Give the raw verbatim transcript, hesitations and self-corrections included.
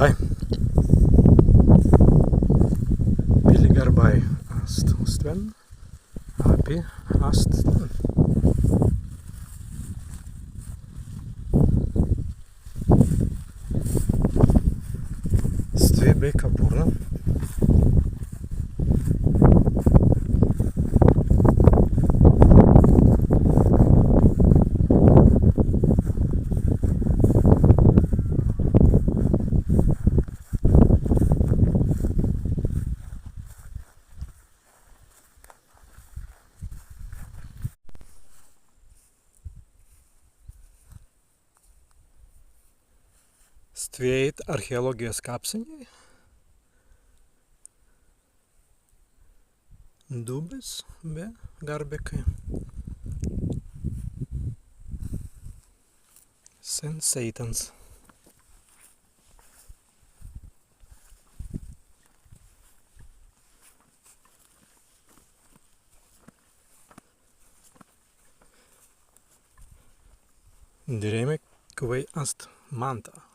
Ai. Pilligarbai ast stwen. Appi ast. Stwi bēi kapurna. Stwi ēit arheolōgijas kapsenis. Dubis be garbikai. Sen seitans. Dirēimai, kwēi ast manta.